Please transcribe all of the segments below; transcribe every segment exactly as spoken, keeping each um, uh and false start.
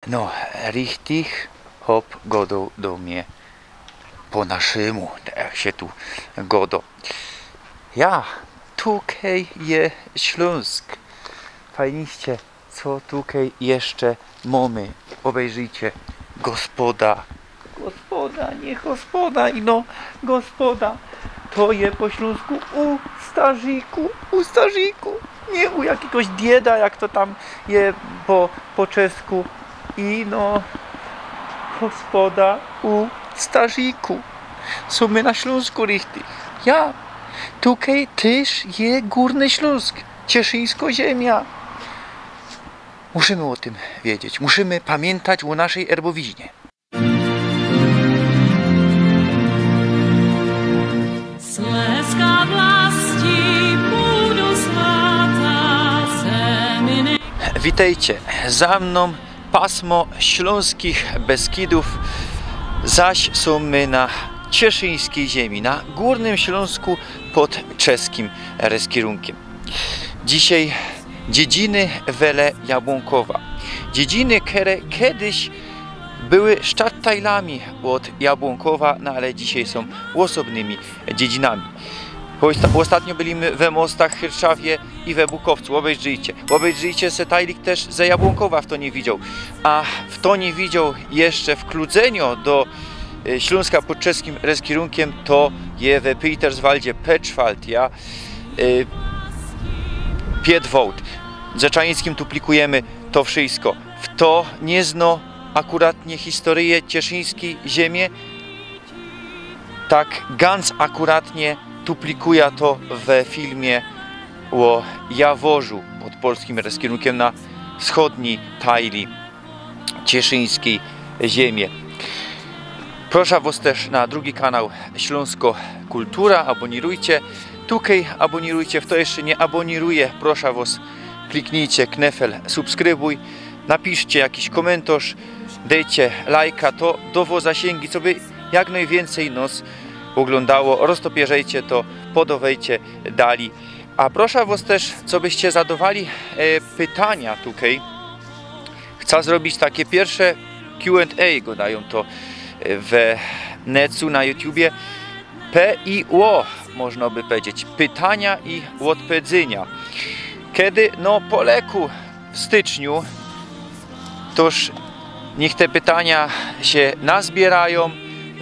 No, richtig chop godoł do mie po naszymu, tak jak sie tu godo. Ja, tukej je Ślōnsk. Fajniście, co tukej jeszcze mōmy. Ôbejrzyjcie. Gospoda. Gospoda, niy gospoda, ino gospoda. To je po ślōnsku u starziku, u starziku. Niy u jakigoś dieda, jak to tam je po, po czesku. Ino gospoda u starziku. Sōm my na Ślōnsku richtig. Ja. Tukej tyż je Gōrny Ślōnsk. Cieszyńsko ziymia. Musimy ô tym wiedzieć. Musimy pamiyntać ô naszej erbowiźnie. Slezska wlasti pōdu swata se my nie Witejcie. Za mnōm pasmo ślōnskich Beskidōw, zaś sōm my na cieszyńskij ziymie, na Gōrnym Ślōnsku pod czeskim reskirunkiym. Dzisiej dziedziny wele Jabłōnkowa. Dziedziny, kere kedyś były sztadtajlami ôd Jabłōnkowa, no ale dzisiej sōm ôsobnymi dziedzinami. Ôsta-, ôstatnio byli my we Mostach, Chyrszawie i we Bukowcu. Ôbejrzyjcie. Ôbejrzyjcie se tajlik tyż ze Jabłōnkowa, fto niy widzioł. A fto niy widzioł jeszcze wkludzenio do, y, Ślōnska pod czeskim reskirunkiym, to je we Pejterswaldzie, Petrzwald, ja. Y, Piedwołd. Ze Czajnickim tu plikujymy to wszysko. Fto niy zno akuratnie historyje cieszyńskij ziymie, tak ganz akuratnie tu plikuja to we filmie ô Jaworzu pod polskim reskirunkiym na wschodnij tajli cieszyńskij ziymie. Prosza wos tyż na drugi kanał Ślōnsko Kultura, abōnirujcie. Tukej abōnirujcie, fto jeszcze niy abōniruje, prosza wos, kliknijcie knefel subskrybuj, napiszcie jakiś kōmyntorz, dejcie lajka, to dŏwŏ zasiyngi, coby jak nojwiyncyj nos ôglōndało, roztopierzejcie to, podŏwejcie dali. A prosza wos tyż, cobyście zadŏwali, e, pytania tukej. Chca zrobić take piyrsze Q and A, godajōm to, e, we necu na YouTubie. P I O, można by powiedzieć. Pytania i ôdpedzynia. Kedy? No, po leku w styczniu. Tōż niych te pytania sie nazbiyrajōm,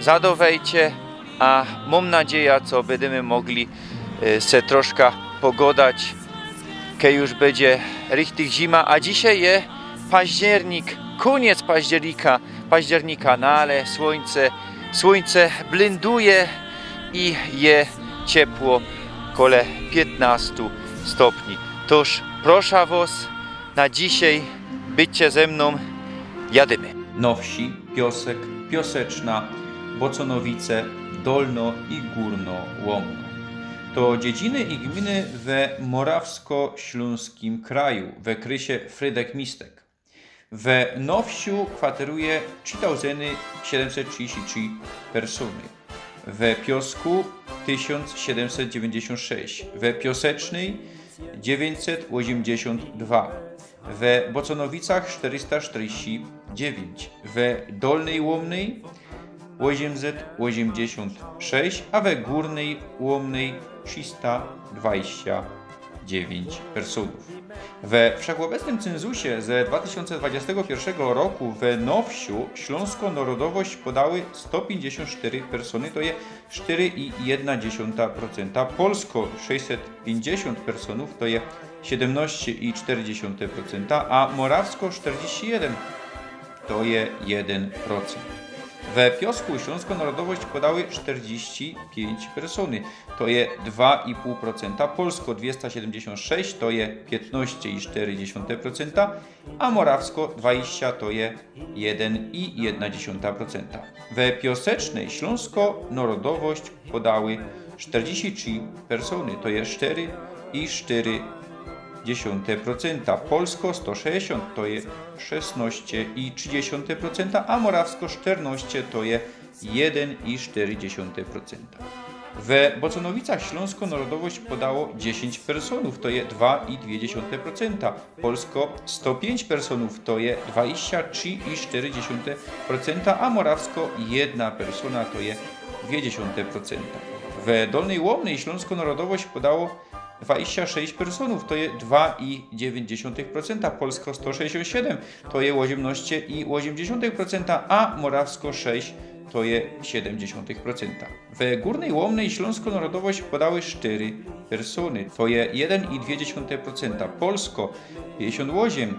zadŏwejcie, a mōm nadzieja, co bydymy mogli, e, se troszka pogodać, kej już bydzie richtig zima, a dzisiej je październik, kōniec października, października, no ale słōńce, słōńce blynduje i je ciepło, kole piytnastu stopni. Tōż prosza wos na dzisiej, bydźcie ze mnōm, jadymy. Nowsi, Piosek, Pioseczna, Boconowice, Dolno i Górno Łomno. To dziedziny i gminy we morawsko-ślōnskim kraju, we krysie Frydek Mistek. We Nowsiu kwateruje trzi tōłzyndy siedymset trzidziści trzi persōny. We Piosku tysiōnc siedymset dziewiyńćdziesiōnt sześć. We Piosecznyj dziewiyńćset ôziymdziesiōnt dwa. We Boconowicach sztyrysta sztyrdziści dziewiyńć. We Dolnyj Łomnyj ôziymset ôziymdziesiōnt sześć, a we Górnyj Łomnyj trzista dwadzieścia dziewiyńć persōnōw. We wszechobecnym cynzusie ze dwa tysiōnce dwudziestego piyrszego roku we Nowsiu ślōnskõ nŏrodowość podały sto piyńćdziesiōnt sztyry persōny, to je sztyry i jedna dziesiōnta procenta. Polskõ sześćset piyńćdziesiōnt persōnōw, to je siedymnŏście i sztyry dziesiōnte procenta, a morawskõ sztyrdziści jedyn, to je jedyn procynt. We Piosku ślōnskõ nŏrodowość podały sztyrdziści piyńć persōny, to je dwa i pōł procenta. Polskõ dwiesta siedymdziesiōnt sześć, to je piytnŏście i sztyry dziesiōnte procenta, a morawskõ dwadzieścia, to je jedyn i jedna dziesiōnta procenta. We Piosecznyj ślōnskõ nŏrodowość podały sztyrdziści trzi persōny, to je sztyry i sztyry dziesiōnte procenta. Polskõ sto sześćdziesiōnt, to je szesnŏście i trzi dziesiōnte procenta, a morawskõ sztyrnŏście, to je jedyn i sztyry dziesiōnte procenta. We Boconowicach ślōnskõ narodowość podało dziesiyńć personōw, to je dwa i dwie dziesiōnte procenta. Polsko sto piyńć personōw, to je dwadzieścia trzy i sztyry dziesiōnte procenta, a morawsko jedna persōna, to je dwie dziesiōnte procenta. We Dolnyj Łōmnej ślōnskõ narodowość podało dwadzieścia sześć personōw, to je dwa i dziewięć dziesiątych procenta, Polsko sto sześćdziesiąt siedem, to je ôziymnŏście i ôziymdziesiątych procenta, a Morawsko sześć, to je siedem dziesiątych procenta. We Górnyj Łōmnej ślōnskõ narodowość podały sztyry persōny, to je jeden i dwie dziesiąte procenta, Polsko pięćdziesiąt ôziym,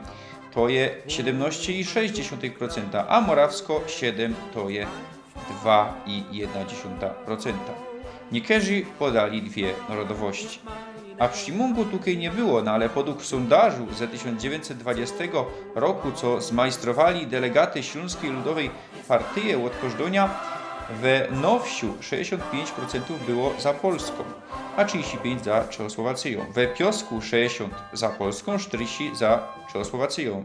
to je siedemnŏście i sześć dziesiątych procenta, a Morawsko siedem, to je dwa i jedna dziesiąta procenta. Niykerzy podali dwie narodowości. A prztimōngu tukej niy było, no ale podug sōndażu ze tysiōnc dziewiyńćset dwadzieścia roku, co zmajstrowali delegaty Ślōnskij Ludowyj Partyje ôd Kożdōnia, we Nowsiu sześćdziesiōnt piyńć procentōw było za Polskōm, a trzidziści piyńć za Czechosłowacyjōm. We Piosku sześćdziesiōnt za Polskōm, sztyrdziści za Czechosłowacyjōm.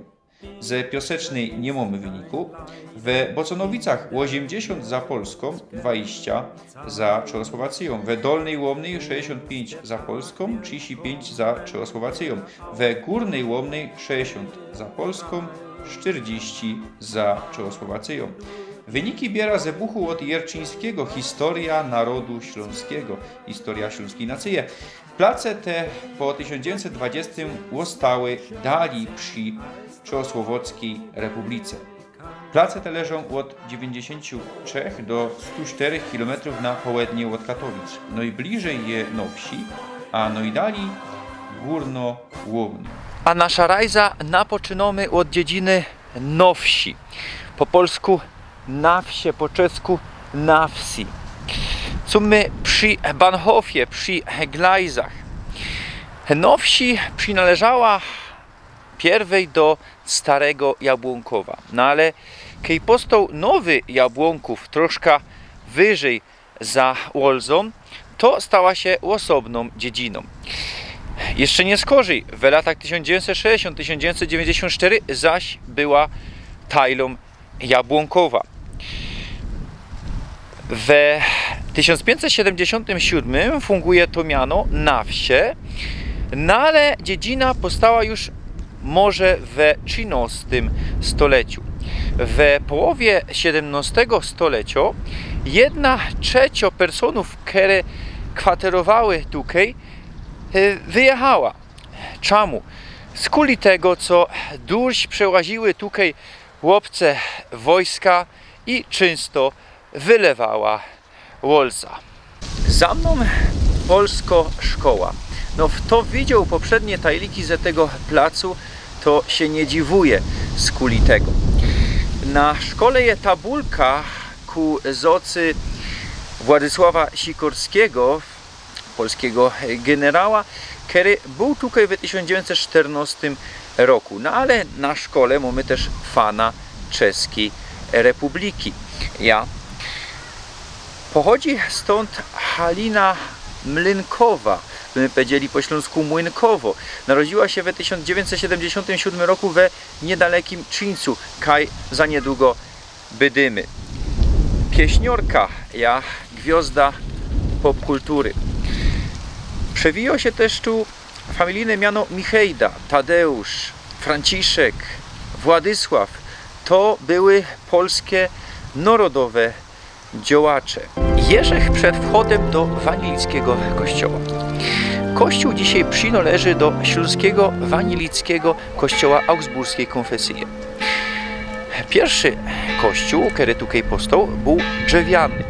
Ze Piosecznyj niy mōmy wyniku. We Boconowicach ôziymdziesiōnt za Polskōm, dwadzieścia za Czechosłowacyjōm. We Dolnyj Łōmnej sześćdziesiōnt piyńć za Polskōm, trzidziści piyńć za Czechosłowacyjōm. We Górnyj Łōmnej sześćdziesiōnt za Polskōm, sztyrdziści za Czechosłowacyjōm. Wyniki biera ze buchu ôd Jerczyńskigo „Historia narodu ślōnskigo”, historia ślōnskij nacyje. Place te po tysiōnc dziewiyńćset dwadzieścia ôstały dalij przi Czechosłowackiej Republice. Place te leżōm ôd dziewiyńćdziesiōntu trzech do stu sztyrech kilometrōw na połednie ôd Katowic. Nojbliżyj je Nowsi, a nojdalij Górno Łōmny. A nasza rajza napoczynōmy ôd dziedziny Nowsi. Po polsku na wsie, po czesku na wsi. Sōmy przi Bahnhofie, przi Glajzach. Nowsi przinŏleżała piyrwyj do Starego Jabłōnkowa. No ale kej postoł nowy Jabłōnkōw troszka wyżyj za Łolzōm, to stała sie ôsobnōm dziedzinōm. Jeszcze niy skorzij, we latach tysiōnc dziewiyńćset sześćdziesiōnt, tysiōnc dziewiyńćset sztyry zaś była tajlōm Jabłōnkowa. We tysiōnc piyńćset siedymdziesiōntym siódmym funguje to miano na wsie, no ale dziedzina powstała już może we trzynŏstym stoleciu. We połowie siedymnŏstego stolecio jedna trzecio personōw, kere kwaterowały tukej, e, wyjechała. Czamu? Skuli tego, co dość przełaziły tukej chłopce wojska i czynsto wylewała Łolza. Za mnōm polsko szkoła. No, fto widzioł poprzednie tajliki ze tego placu, to sie niy dziwuje skuli tego. Na szkole je tabulka ku zocy Władysława Sikorskiego, polskigo generała, kery bōł tukej we tysiōnc dziewiyńćset sztyrnŏstym roku. No ale na szkole mōmy tyż fana Czeskij Republiki. Ja. Pochodzi stōnd Halina Młynkowa, my pedzieli po ślōnsku Młynkowo. Narodziła sie we tysiōnc dziewiyńćset siedymdziesiōntym siódmym roku we niydalekim Czińcu, kaj za niydługo bydymy. Pieśniorka, ja, gwiŏzda popkultury. Przewijo sie tyż tu familijne miano Michejda, Tadeusz, Franciszek, Władysław. To były polske nŏrodowe dziołacze. Jeżech przed wchodym do wanilickigo kościoła. Kościół dzisiej przynŏleży do ślōnskigo wanilickigo kościoła augsburskij kōnfesyje. Piyrszy kościół, kery tukej postoł, bōł drzewiany,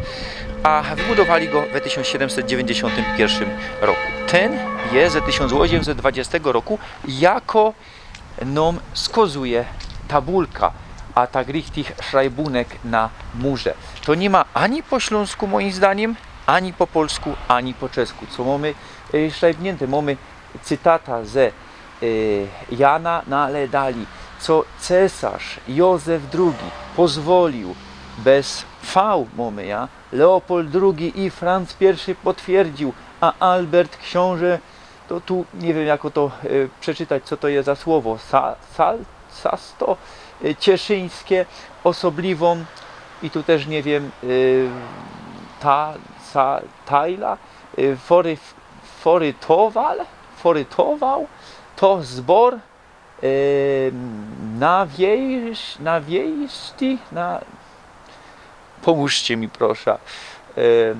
a wybudowali go we tysiōnc siedymset dziewiyńćdziesiōntym piyrszym roku. Tyn je ze tysiōnc ôziymset dwadzieścia roku, jako nōm skŏzuje tabulka, a tak richtig szrajbunek na murze. To niy ma ani po ślōnsku, mojim zdaniym, ani po polsku, ani po czesku. Co mōmy, e, szrajbniynte? Mōmy cytata ze, e, Jana, no ale dalij, co cesŏrz Jōzef drugi pozwoliōł, bez V mōmy, ja, Leopold drugi i Franc piyrszy potwierdziōł, a Albert ksiōnże, to tu niy wiym, jako to, e, przeczytać, co to je za słowo, sa-, sal-, sasto, e, cieszyńske, ôsobliwōm, i tu tyż niy wiym, e, ta, ta, Tajla, y, fory, forytowal, forytował, to zbor, y, na wiejś-, na wiejsty, na, pomōżcie mi, proszã. Y,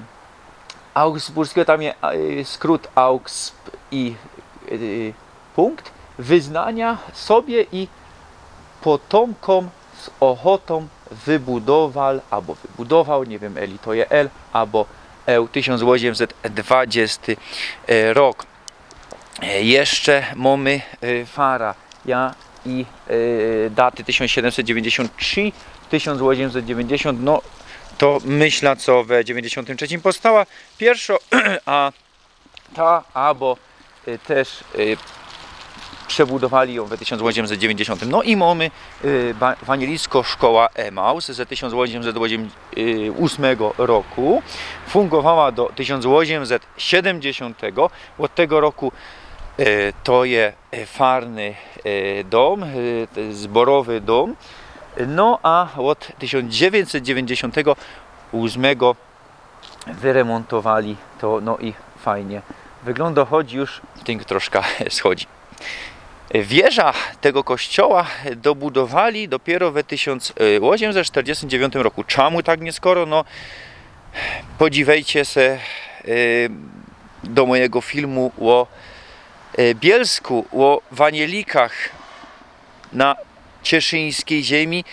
augsburskiego, tam je, y, skrót Augsb i, y, punkt, wyznania sobie i potomkōm z ochotōm wybudowal, abo wybudował, niy wiym, eli to je L, abo Eł, tysiōnc ôziymset dwadziesty, e, rok. E, jeszcze mōmy, e, fara, ja, i, e, daty tysiōnc siedymset dziewiyńćdziesiōnt trzi, tysiōnc ôziymset dziewiyńćdziesiōnt, no, to myślã, co we dziewiyńćdziesiōntym trzecim powstała piyrszŏ, a ta, abo, y, tyż, y, przebudowali jōm we tysiōnc ôziymset dziewiyńćdziesiōntym. No i mōmy, y, ba-, wanielisko Szkoła Emaus ze tysiōnc ôziymset ôziymdziesiōnt ôsmego roku. Fungowała do tysiōnc ôziymset siedymdziesiōntego. Ôd tego roku, y, to je, y, farny, y, dōm, y, zborowy dōm. No a ôd tysiōnc dziewiyńćset dziewiyńćdziesiōntego ôsmego wyremōntowali to, no i fajnie wyglōndŏ, choć już tynk troszkã schodzi. Wieża tego kościoła dobudowali dopiyro we tysiōnc ôziymset sztyrdziestym dziewiōntym roku. Czymu tak niy skoro? No, podziwejcie se, y, do mojigo filmu ô, y, Bielsku, ô wanielikach na cieszyńskij ziymi,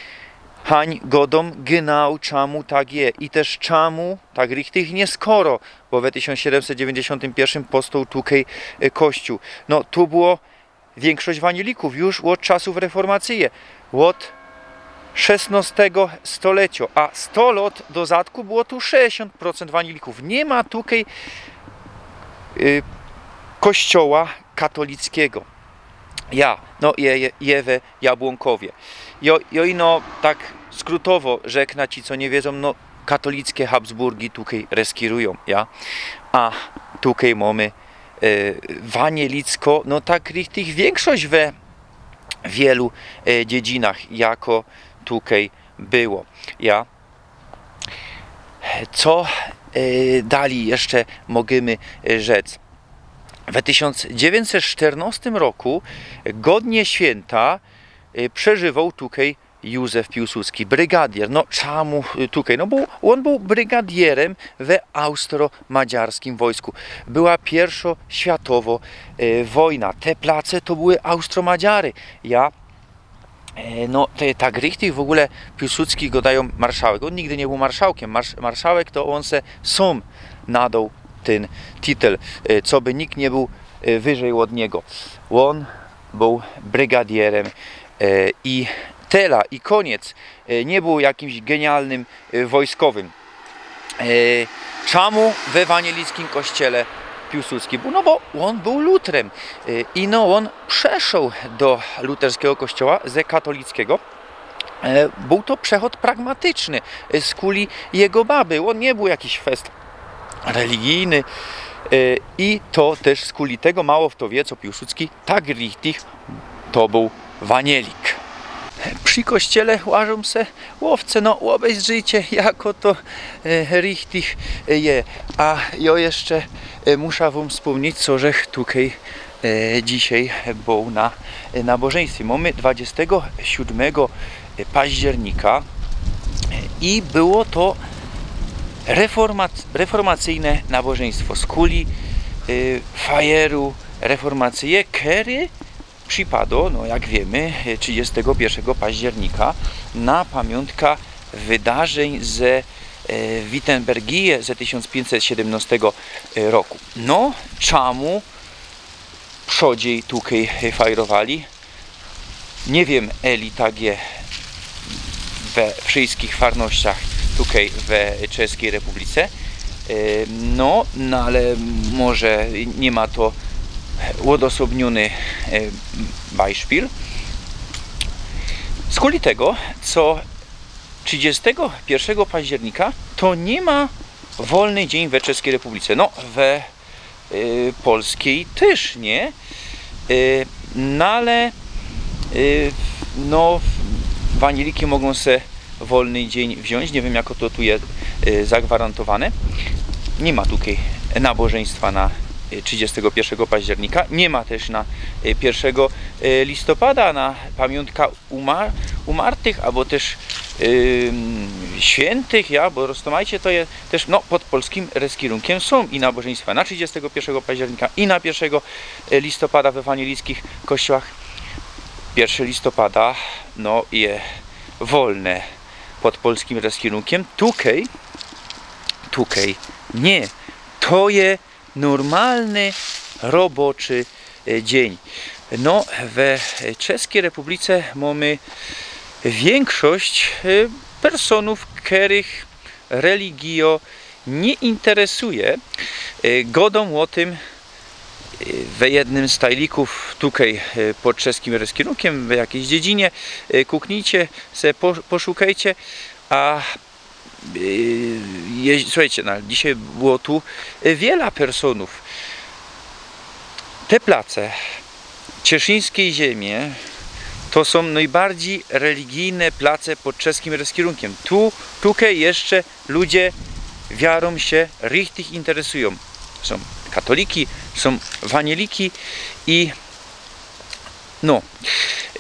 hań godōm genau, czymu tak je. I tyż czymu tak richtig niy skoro, bo we tysiōnc siedymset dziewiyńćdziesiōntym piyrszym powstoł tukej, e, kościōł. No, tu było wiynkszość wanielików już ôd czasōw reformacyje, ôd szesnostego stoleciŏ, a sto lŏt do zadku było tu sześćdziesiōnt procent wanielików. Niy ma tukej, y, kościoła katolickigo. Ja, no, je, je, je we Jabłōnkowie. Jo, jo, ino tak skrutowo rzeknã, ci co niy wiedzōm, no, katolickie Habsburgi tukej reskirujōm, ja. A tukej mōmy, e, wanielicko, no tak richtig wiynkszość we wielu, e, dziedzinach, jako tukej było, ja. Co, e, dalij jeszcze możymy, e, rzec? We tysiōnc dziewiyńćset sztyrnostym roku godnie świynta, e, przeżywoł tukej Józef Piłsudski, brygadier. No, czymu, e, tukej? No, bo ôn bōł brygadierym we austro-madziarskim wojsku. Była piyrszŏ światowŏ, e, wojna. Te place to były Austro-Madziary. Ja E, no, te, tak richtig w ôgōle Piłsudski godajōm marszałek. Ôn nigdy niy bōł marszałkiym. Marsz-, marszałek to ôn se sōm nadoł tyn titel, e, coby nikt niy bōł, e, wyżyj ôd niego. Ôn bōł brygadierym, e, i tela, i kōniec. E, niy bōł jakimś genialnym, e, wojskowym. E, czymu we wanielickim kościele Piłsudski bōł? No bo ôn bōł lutrym. E, i no, ôn przeszoł do luterskigo kościoła ze katolickigo. E, bōł to przechod pragmatyczny, e, skuli jego baby. Ôn niy bōł jakiś fest religijny. E, i to tyż skuli tego, mało fto wiy, co Piłsudski tak richtig to bōł wanielik. Przi kościele łażōm se ôwce, no, ôbejrzyjcie, jako to, e, richtig, e, je. A jo jeszcze, e, musza wōm spōmnieć, co żech tukej, e, dzisiej bōł na, e, nabożyństwie. Mōmy dwadziestego siódmego października, e, i było to reformat-, reformacyjne nabożyństwo skuli, e, fajeru reformacyje, kery przipado, no, jak wiymy, trzidziestego piyrszego października na pamiōntka wydarzyń ze, e, Wittenbergije ze tysiōnc piyńćset siedymnostego, e, roku. No, czymu przodzij tukej, e, fajrowali? Niy wiym, eli tak je we wszyjskich farnościach tukej we Czeskij Republice. E, no, no ale może niy ma to ôdosobniōny, e, bajszpil. Skuli tego, co trzidziestego piyrszego października to niy ma wolny dziyń we Czeskij Republice. No, we y, polskij tyż niy. Y, no ale, y, no, wanieliki mogōm se wolny dziyń wziōńć. Niy wiym, jako to tu je, y, zagwarantowane. Niy ma tukej nabożyństwa na, y, trzidziestego piyrszego października. Niy ma tyż na, y, piyrszego, y, listopada, na pamiōntka uma-, umartych, abo tyż, ym, świyntych, ja, bo roztōmajcie, to je tyż, no, pod polskim reskirunkiym sōm i nabożyństwa na trzidziestego piyrszego października, i na piyrszego, y, listopada we wanielijskich kościołach. Piyrsze listopada, no, je wolne pod polskim reskirunkiym. Tukej, tukej niy. To je normalny, roboczy, e, dziyń. No, we Czeskiej Republice mōmy wiynkszość, e, personōw, kerych religijo niy interesuje. E, godōm ô tym, e, we jednym z tajlikōw tukej, e, pod czeskim reskirunkiym, w jakijś dziedzinie, e, kuknijcie se, po-, poszukejcie, a, e, je-, suchejcie, no, dzisiej było tu, e, wiela personōw. Te place cieszyńskij ziymie to sōm nojbardzij religijne place pod czeskim reskirunkiym. Tu, tukej jeszcze ludzie wiarōm sie richtig interesujōm. Sōm katoliki, sōm wanieliki i, no,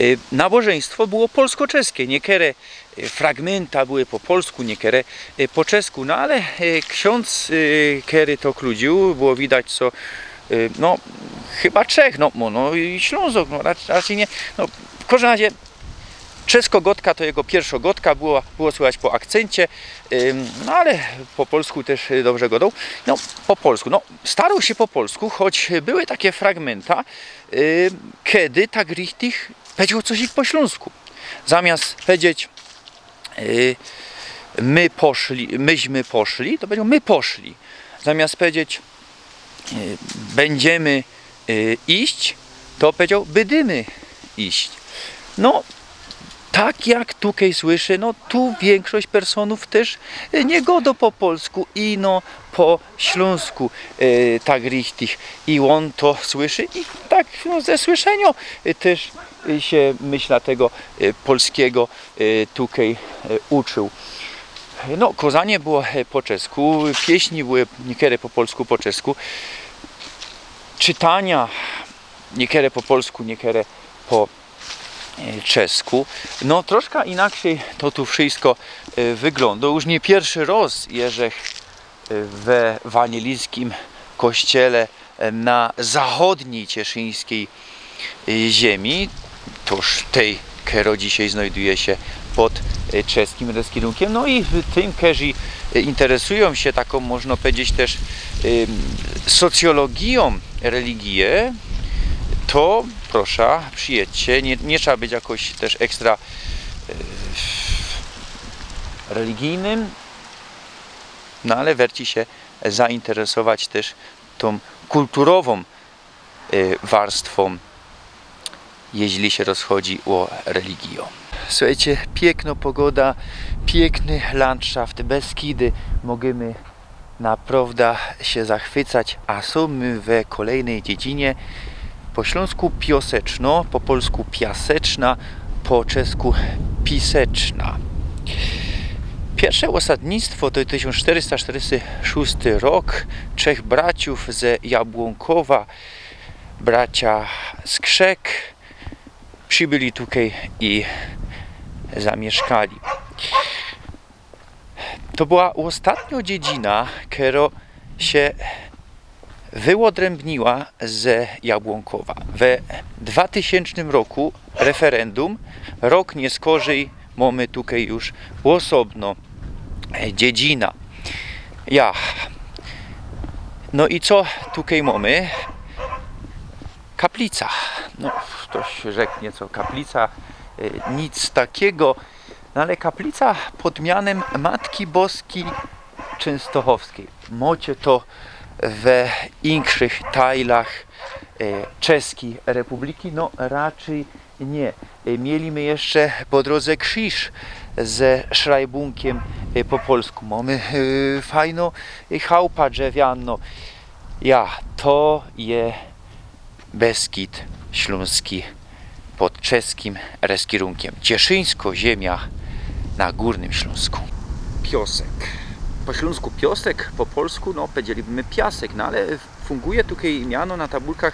e, nabożyństwo było polsko-czeske. Niykere, e, fragmynta były po polsku, niykere, e, po czesku. No ale, e, ksiōndz, e, kery to kludziōł, było widać, co, e, no, chyba Czech, no, no, no i Ślōnzok, no, rac-, racyj niy, no, w kożdym razie czesko gŏdka to jego piyrszŏ gŏdka, było, było słychać po akcyncie, ym, no ale po polsku tyż, y, dobrze gŏdoł. No, po polsku, no, staroł sie po polsku, choć były take fragmynta, y, kej tak richtig powiedzioł coś po ślōnsku. Zamiast powiedzieć, y, „my poszli”, „myśmy poszli”, to powiedzioł „my poszli”. Zamiast powiedzieć, y, „będziemy, y, iść”, to powiedzioł „bydymy iść”. No, tak jak tukej słyszy, no tu wiynkszość personōw tyż, y, niy gŏdŏ po polsku, ino po ślōnsku, y, tak richtig. I ôn to słyszy i tak, no, ze słyszeniŏ, y, tyż, y, sie, myśla, tego, y, polskigo, y, tukej, y, uczōł. No, kŏzanie było, y, po czesku, pieśni były niykere po polsku, po czesku. Czytania niykere po polsku, niykere po, y, czesku. No, troszka inaczyj to tu wszysko, y, wyglōndŏ. Już niy piyrszy rŏz jeżech, y, we wanielijskim kościele, y, na zachodnij cieszyńskij, y, ziymi, tōż tyj, kero dzisiej znajduje sie pod, y, czeskim reskirunkiym. No i tym, kerzy, y, interesujōm sie takōm, można powiedzieć, tyż, ym, socjologijōm religije, to proszã, przijydźcie. Niy, niy trzeba być jakoś tyż ekstra, y, religijnym, no ale werci sie zainteresować tyż tōm kulturowōm, y, warstwōm, jeźli sie rozchodzi ô religijŏ. Suchejcie, piyknŏ pogoda, piykny landszaft, Beskidy, możymy naprŏwdã sie zachwycać, a sōm my we kolejnyj dziedzinie, po ślōnsku Piosecznŏ, po polsku Piaseczna, po czesku Piseczna. Piyrsze ôsadnictwo to tysiōnc sztyrysta sztyrdziści szōsty rok, trzech braciōw ze Jabłōnkowa, bracia Skrzek, przibyli tukej i zamiyszkali. To była ôstatniŏ dziedzina, kero sie wyodrymbniła ze Jabłōnkowa. We dwatysiōncznym roku referendum, rok niyskorzij mōmy tukej już ôsobnŏ, e, dziedzina. Ja. No i co tukej mōmy? Kaplica. No, ftoś rzeknie, co kaplica, e, nic takigo. No ale kaplica pod mianym Matki Boskij Czynstochowskij. Mŏcie to we inkszych tajlach, e, Czeskij Republiki? No, raczyj niy. E, mieli my jeszcze po drōdze krziż ze szrajbunkiym, e, po polsku. Mōmy, e, fajnŏ, e, chałupa drzewianŏ. Ja, to je Beskid Ślōnski pod czeskim reskirunkiym. Cieszyńsko ziymia na Górnym Śląsku. Piosek. Po ślōnsku piosek, po polsku, no, powiedzielibymy piasek, no ale funguje tukej miano na tabulkach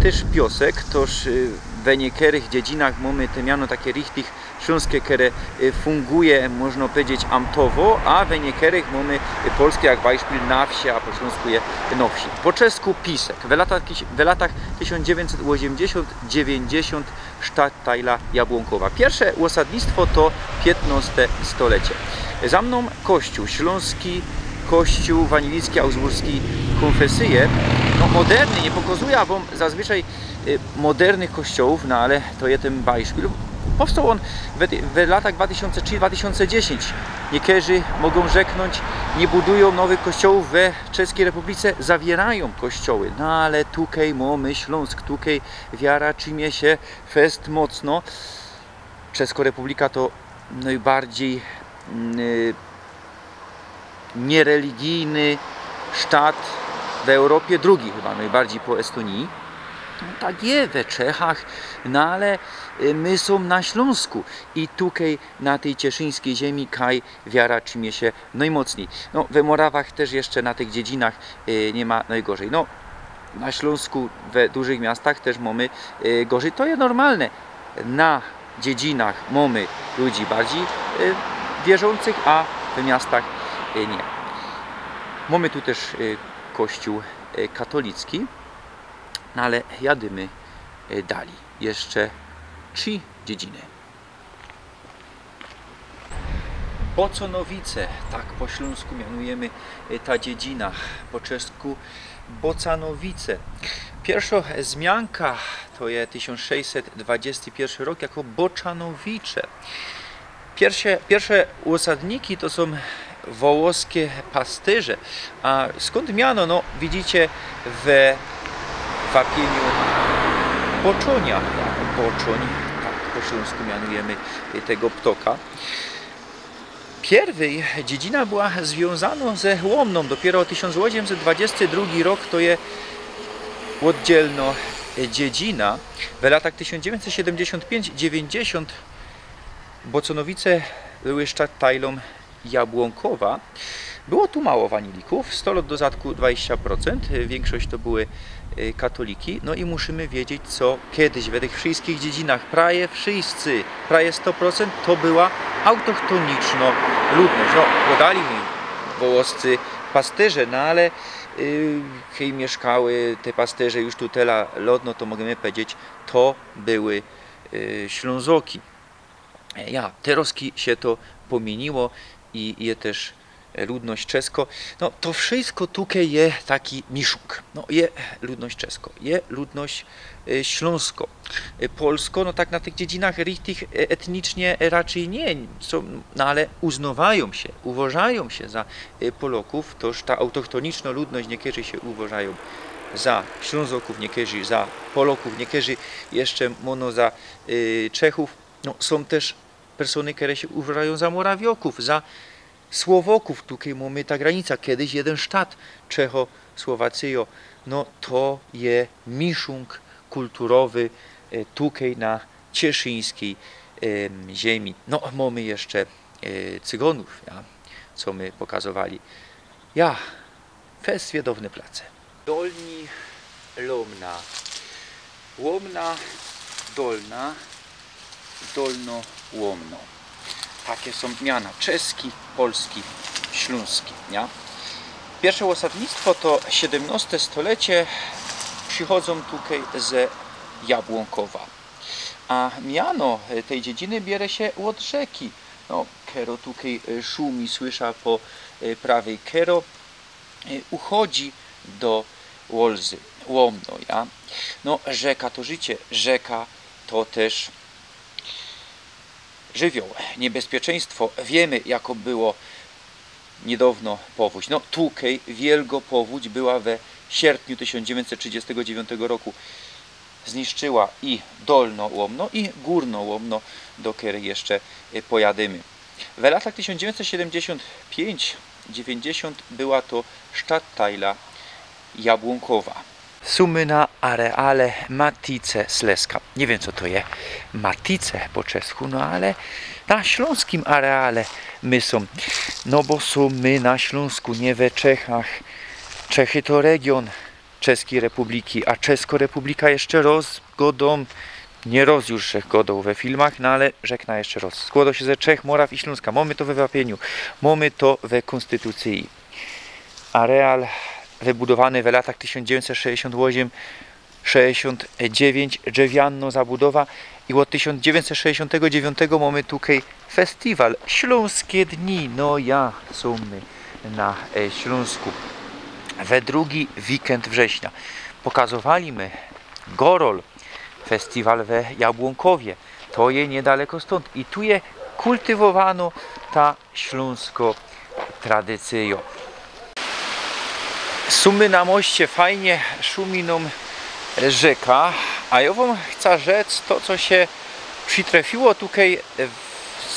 tyż piosek, toż, y, we niekerych dziedzinach mōmy te miano take richtig ślōnskie, kere, y, funguje, można powiedzieć, amtowo, a we niekerych mōmy, y, polskie, jak beispil na wsie, a po ślōnsku je no wsi. Po czesku pisek. We latach, we latach tysiōnc dziewiyńćset ôziymdziesiōnt, dziewiyńćdziesiōnt Stadtteila Jabłonkowa. Piyrsze ôsadnictwo to piytnŏste stolecie. Za mnōm kościōł, ślōnski kościōł ewanigelicki, augsburski kōnfesyje. No, moderny, niy pokazuje wōm zazwyczaj, y, modernych kościołōw, no ale to je tyn beispil. Powstoł ôn we, we latach dwa tysiōnce trzi, dwa tysiōnce dziesiyńć. Niekerzy mogōm rzeknōńć, niy budujōm nowych kościołōw we Czeskiej Republice, zawiyrają kościoły. No ale tukej mōmy Ślōnsk, tukej wiara trzimie sie fest mocno. Czesko Republika to nojbardzij, mm, y, niereligijny sztat w Europie, drugi chyba nojbardzij po Estonii. No, tak je we Czechach, no ale, y, my sōm na Ślōnsku i tukej na tyj cieszyńskij ziymie, kaj wiara trzimie sie nojmocnij. No, we Morawach tyż jeszcze na tych dziedzinach, y, niy ma nojgorzij. No, na Ślōnsku, we dużych miastach tyż mōmy, y, gorzyj. To je normalne. Na dziedzinach mōmy ludzi bardzij, y, wierzōncych, a we miastach, y, niy. Mōmy tu tyż, y, kościōł, y, katolicki, no ale jadymy, y, dalij. Jeszcze trzi dziedziny. Boconowice, tak po ślōnsku mianujymy, y, ta dziedzina, po czesku Bocanowice. Piyrszŏ zmianka to je tysiōnc sześćset dwudziesty piyrszy rok jako Boczanowicze. Piyrsze, piyrsze ôsadniki to sōm wołoskie pastyrze. A skōnd miano? No, widzicie we wapiyniu boczonia. Boczōń, tak po ślōnsku mianujymy tego ptoka. Piyrwyj dziedzina była zwiōnzanŏ ze Łōmnōm. Dopiyro tysiōnc ôziymset dwudziesty drugi rok to je ôddzielnŏ dziedzina. W latach tysiōnc dziewiyńćset siedymdziesiōnt piyńć dziewiyńćdziesiōnt Boconowice były sztadtajlōm Jabłōnkowa. Było tu mało wanilików, stolot do zatku dwadzieścia procent, wiynkszość to były, y, katoliki. No i musimy wiedzieć, co kedyś we tych wszyskich dziedzinach, prawie wszyscy, prawie sto procent to była autochtonicznŏ ludność. No, podali mi wołoscy pastyrze, no ale, y, hej miyszkały te pastyrze już tu tela lot, no to możemy powiedzieć, to były, y, Ślōnzoki. E, ja, terŏzki sie to pomiyniło i je tyż, e, ludność czeskŏ. No, to wszysko tukej je taki miszōnk. No, je ludność czeskŏ, je ludność, e, ślōnskŏ, e, polskŏ. No, tak na tych dziedzinach richtig, e, etnicznie raczyj niy, co, no, ale uznŏwajōm sie, uważajōm sie za, e, Polŏkōw, toż ta autochtonicznŏ ludność, niykerzy sie uważajōm za Ślōnzokōw, niykerzy za Polŏkōw, niykerzy jeszcze mōno za, e, Czechōw. No, sōm tyż persōny, kere sie uważajōm za Morawiŏkōw, za Słowŏkōw. Tukej mōmy ta granica. Kedyś jedyn sztat, Czechosłowacyjŏ. No, to je miszōnk kulturowy, e, tukej na cieszyńskij, em, ziymi. No, mōmy jeszcze, e, Cygōnōw, ja, co my pokazowali. Ja, fest swiadowne place. Dolni Łōmna. Łōmna Dolna, Dolno Łōmno. Take sōm miana. Czeski, polski, ślōnski, niy? Piyrsze ôsadnictwo to siedymnŏste stolecie. Przichodzōm tukej ze Jabłōnkowa. A miano, e, tyj dziedziny biere sie ôd rzeki. No, kerŏ tukej, e, szumi, słysza po, e, prawyj, kerŏ e, uchodzi do Łolzy, Łōmno, ja? No, rzeka to życie, rzeka to tyż żywioł, niebezpieczeństwo. Wiymy, jako było niydŏwno powōdź. No, tukej wielgŏ powōdź była we sierpniu tysiōnc dziewiyńćset trzidziestego dziewiątego roku. Zniszczyła i Dolno Łōmno, i Górno Łōmno, do kerych jeszcze, e, pojadymy. W latach tysiōnc dziewiyńćset siedymdziesiōnt piyńć dziewięćdziesiōnt była to sztadtajla Jabłōnkowa. Sōmy na areale Matice Slezska. Niy wiym, co to je Matice po czesku, no ale na ślōnskim areale my sōm. No bo sōm my na Ślōnsku, niy we Czechach. Czechy to region Czeskij Republiki, a Czeskŏ Republika, jeszcze rŏz gŏdōm, niy rŏz już żech gŏdoł we filmach, no ale rzeknã jeszcze rŏz. Skłŏdŏ sie ze Czech, Moraw i Ślōnska. Mōmy to we Wapieńu, mōmy to we Kōnstytucyji. Areal wybudowany we latach tysiōnc dziewiyńćset sześćdziesiōnt ôziym sześćdziesiōnt dziewiyńć, drzewianŏ zabudowa i ôd tysiōnc dziewiyńćset sześćdziesiōntego dziewiyntego mōmy tukej festiwal Ślōnskie Dni. No ja, sōm my na e, Ślōnsku. We drugi wikend września pokazowali my Gorol, festiwal we Jabłōnkowie. To je niydaleko stōnd i tu je kultywowanŏ ta ślōnskŏ tradycyjŏ. Sōm my na moście, fajnie szumi nōm rzeka, a jŏ wōm chcã rzec to, co sie przitrefiło tukej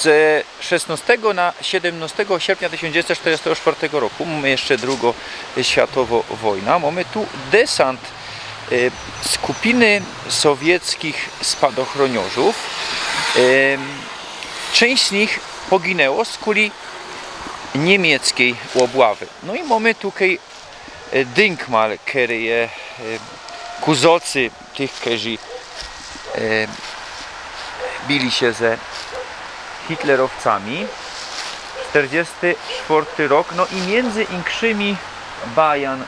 ze szesnŏstego na siedymnŏstego sierpnia tysiōnc dziewiyńćset sztyrdziestego sztwŏrtego roku. Mōmy jeszcze drugŏ światowŏ wojna. Mōmy tu desant e, skupiny sowieckich spadochrōniŏrzōw. E, Czynść z nich poginyło skuli niymieckiej ôbławy. No i mōmy tukej e, dynkmal, kery je e, ku zocy tych, kerzy e, bili sie ze hitlerowcami. Sztyrdziesty sztwŏrty rok, no i miyndzy inkszymi Bajan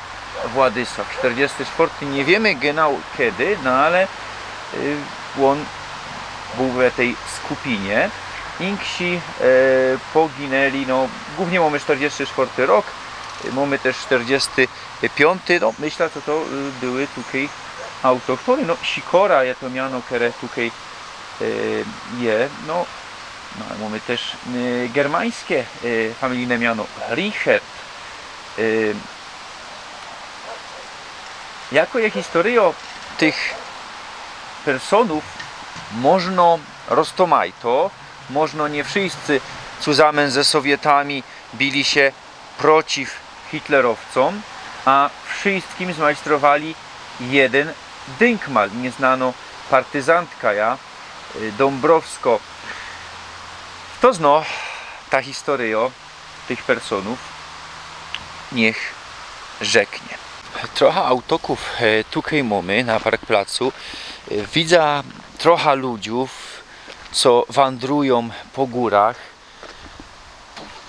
Władysław. Sztyrdziesty sztwŏrty, niy wiymy genau kedy, no ale y, ôn bōł we tyj skupinie. Inksi e, poginyli, no głōwnie mōmy sztyrdziesty sztwŏrty rok, y, mōmy tyż sztyrdziesty piōnty, no myślã, co to y, były tukej autochtōny. No Sikora je to miano, kere tukej e, je, no, no ale mōmy tyż e, germańske e, familijne miano Richard. E, jako je historyjŏ tych personōw możno roztōmajto, możno niy wszyjscy cuzamyn ze Sowietami bili sie przeciw hitlerowcōm, a wszyjskim zmajstrowali jedyn dynkmal, niyznanŏ partyzantka, ja, y, Dōmbrowskŏ. Fto zno ta historyjŏ tych personōw, niych rzeknie. Trocha autokōw e, tukej mōmy na parkplacu. E, Widzã trocha ludziōw, co wandrujōm po gōrach.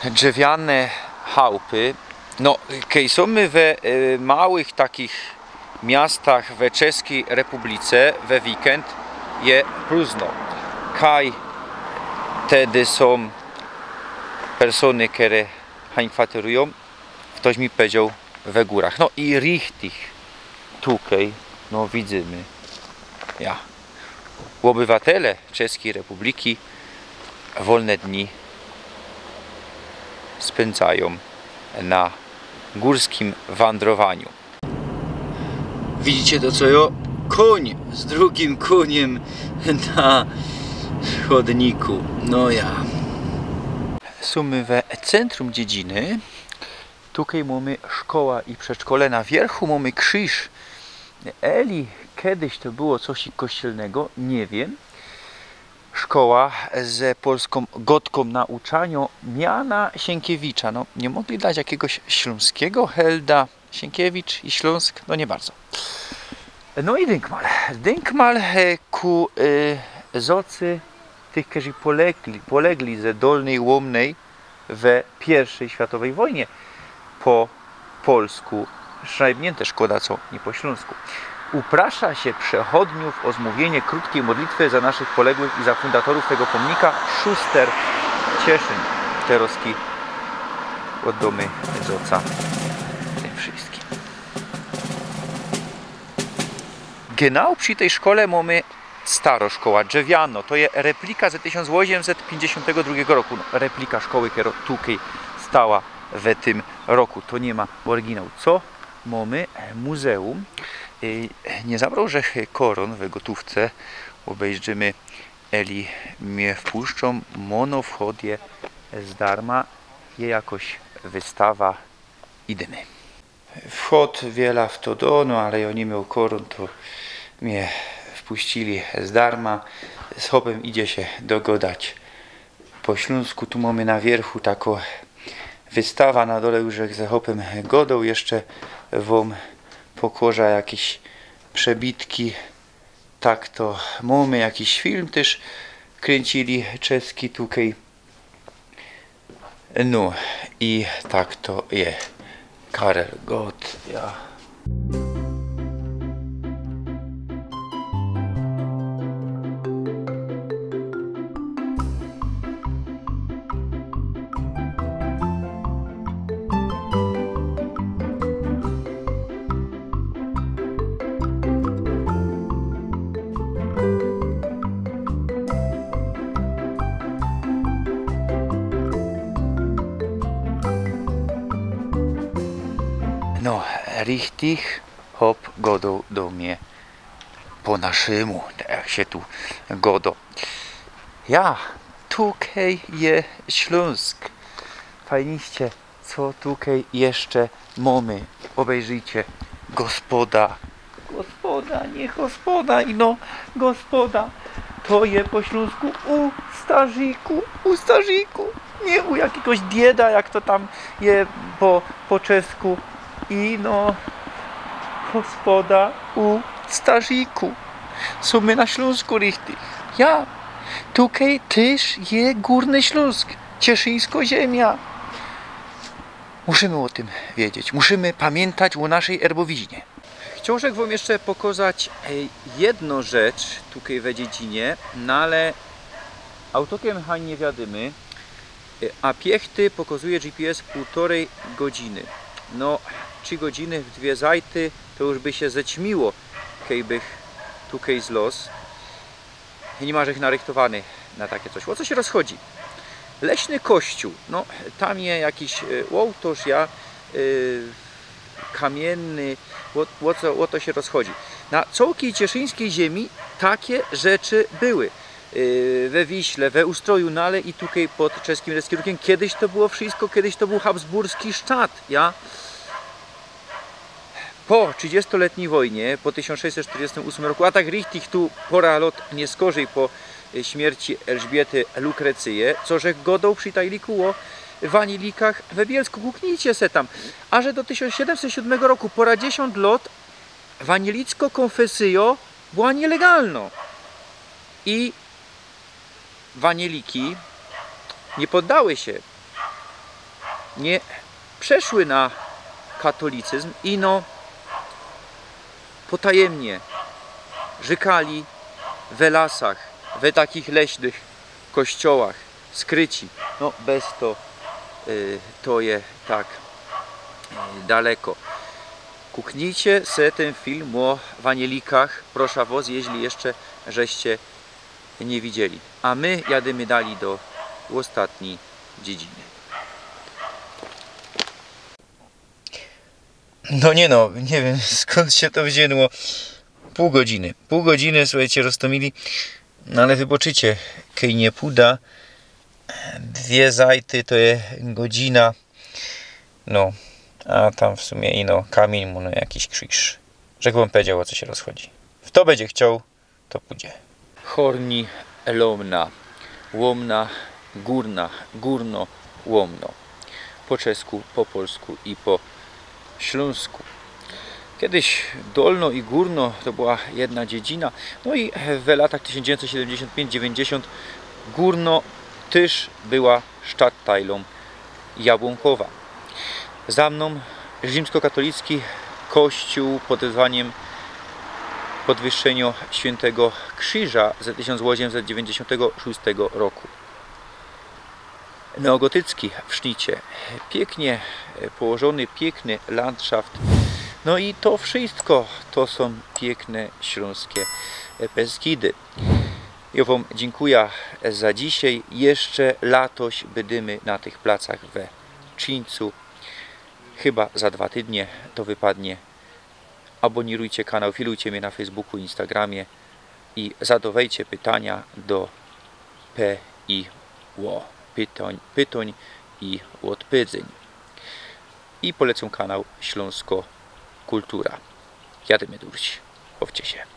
Drzewiane chałpy. No, kej sōm my we e, małych takich miastach we Czeskij Republice we wikend, je prōżno. Kaj tedy sōm persōny, kere hańkwaterujōm, ftoś mi powiedzioł, we gōrach. No i richtig tukej, no widzymy. Ja. Ôbywatele Czeskij Republiki wolne dni spyndzajōm na gōrskim wandrowaniu. Widzicie to, co jŏ? Kōń z drugim kōniym na chodniku. No ja. Sōm my we centrum Dziedziny. Tukej mōmy szkoła i przedszkole. Na wiyrchu mōmy krziż. Eli kedyś to było coś kościelnego, niy wiym. Szkoła ze polskōm godkōm nauczaniŏ miana Sienkiewicza. No, niy mogli dać jakigoś ślōnskigo helda? Sienkiewicz i Ślōnsk? No niy bardzo. No i dynkmal. Dynkmal e, ku e, zocy tych, kerzy polegli, polegli ze Dolnyj Łōmnyj we piyrwszyj światowyj wojnie po polsku, szajbniynte, szkoda, co niy po ślōnsku. Uprasza sie przechodniōw ô zmōwiynie krōtkij modlitwy za naszych poległych i za fundatorōw tego pōmnika. Szuster, Cieszyn. Terŏzki ôddōmy zoca tym wszyjskim. Genau przi tyj szkole mōmy starŏ szkoła, drzewianŏ. To je replika ze tysiōnc ôziymset piyńćdziesiōntego drugego roku. No, replika szkoły, kerŏ tukej stała we tym roku. To niy ma ôryginału. Co mōmy? Muzeum. Y, niy zabrŏł żech korōn we gotōwce. Ôbejrzymy, eli mie wpuszczōm. Mōno wchod je z darma. Je jakoś wystawa. Idymy. Wchod wiela w to do, no ale jŏ niy mioł korōn, to mie wpuścili z darma. Z chopym idzie sie dogodać Po ślōnsku tu mōmy na wiyrchu takõ wystawa, na dole już żech ze chopym godoł, jeszcze wōm pokŏżã jakeś przebitki. Tak to mōmy, jakiś film tyż kryncili czeski tukej. No i tak to je. Karel Gott, ja. No, richtig chop godoł do mie po naszymu, tak jak sie tu godo. Ja, tukej je Ślōnsk. Fajniście, co tukej jeszcze mōmy. Ôbejrzyjcie. Gospoda. Gospoda, niy gospoda, ino gospoda. To je po ślōnsku u starziku, u starziku. Niy u jakigoś dieda, jak to tam je po, po czesku. Ino gospoda u starziku. Sōm my na Ślōnsku richtig. Ja. Tukej tyż je Gōrny Ślōnsk. Cieszyńsko ziymia. Musimy ô tym wiedzieć. Musimy pamiyntać ô naszej erbowiźnie. Chciołbych wōm jeszcze pokŏzać, e, jedno rzecz tukej we dziedzinie, no ale autokiem hań niy wiadymy, e, a piechty pokŏzuje G P S pōłtorej godziny. No, trzi godziny w dwie zajty, to już by sie zećmiło, kej bych tukej zlŏz. Niy ma żech narychtowany na takie coś. Ô co sie rozchodzi? Leśny kościōł. No, tam je jakiś, e, ôłtŏrz, ja, e, kamienny. Ô, ô co, ô to sie rozchodzi. Na cołkij cieszyńskij ziymi takie rzeczy były. E, we Wiśle, we Ustroju, no ale i tukej pod czeskim Reskirukym. Kejś to było wszystko, kejś to bōł habsburski sztat, ja. Po trzidziestoliytnij wojnie, po tysiōnc sześćset czterdziestym ôsmym roku, a tak richtig tu pora lot niyskorzij po, e, śmierci Elżbiety Lukrecyje, co żech godoł przi tajliku ô wanilikach we Bielsku, kuknijcie se tam. A że do tysiōnc siedymset siōdmego roku, pora dziesiōnt lot, wanilickŏ kōnfesyjŏ była niylegalnŏ. I waniliki niy poddały sie, niy przeszły na katolicyzm, ino potajymnie rzykali we lasach, we takich leśnych kościołach, skryci. No, bez to, y, to je tak, y, daleko. Kuknijcie se tyn film ô wanilikach, proszã wŏs, jeźli jeszcze żeście niy widzieli. A my jadymy dalij do ôstatnij dziedziny. No niy no, niy wiym, skōnd sie to wziyno. Pōł godziny. Pōł godziny, suchejcie, roztōmili. No ale wybaczycie, kej niy pōda. Dwie zajty to je godzina. No, a tam w sumie ino kamiyń, no, jakiś krziż. Żech wōm pedzioł, ô co sie rozchodzi. Fto bydzie chcioł, to pōdzie. Horni Łomna, Łomna Górna, Górno Łomno. Po czesku, po polsku i po ślōnsku. Kejś Dolno i Górno to była jedna dziedzina. No i w latach tysiōnc dziewiyńćset siedymdziesiōnt piyńć dziewięćdziesiōnt Górno tyż była sztattajlōm Jabłōnkowa. Za mnōm rzimskokatolicki kościōł pod wezwaniym Podwyższynio Świyntego Krziża ze tysiōnc ôziymset dziewiyńćdziesiōntego szōstego roku. Neogotycki w sznicie. Piyknie położōny, piykny landszaft. No i to wszysko to sōm piykne ślōnskie Beskidy. Jŏ wōm dziynkuja za dzisiej. Jeszcze latoś bydymy na tych placach we Czińcu. Chyba za dwa tydnie to wypadnie. Abonirujcie kanał, filujcie mie na Facebooku, Instagramie i zadŏwejcie pytania do P I Ł. Pytōń, pytōń i ôdpydzyń. I polecōm kanał Ślōnsko Kultura. Jadymy durś. Bawcie sie.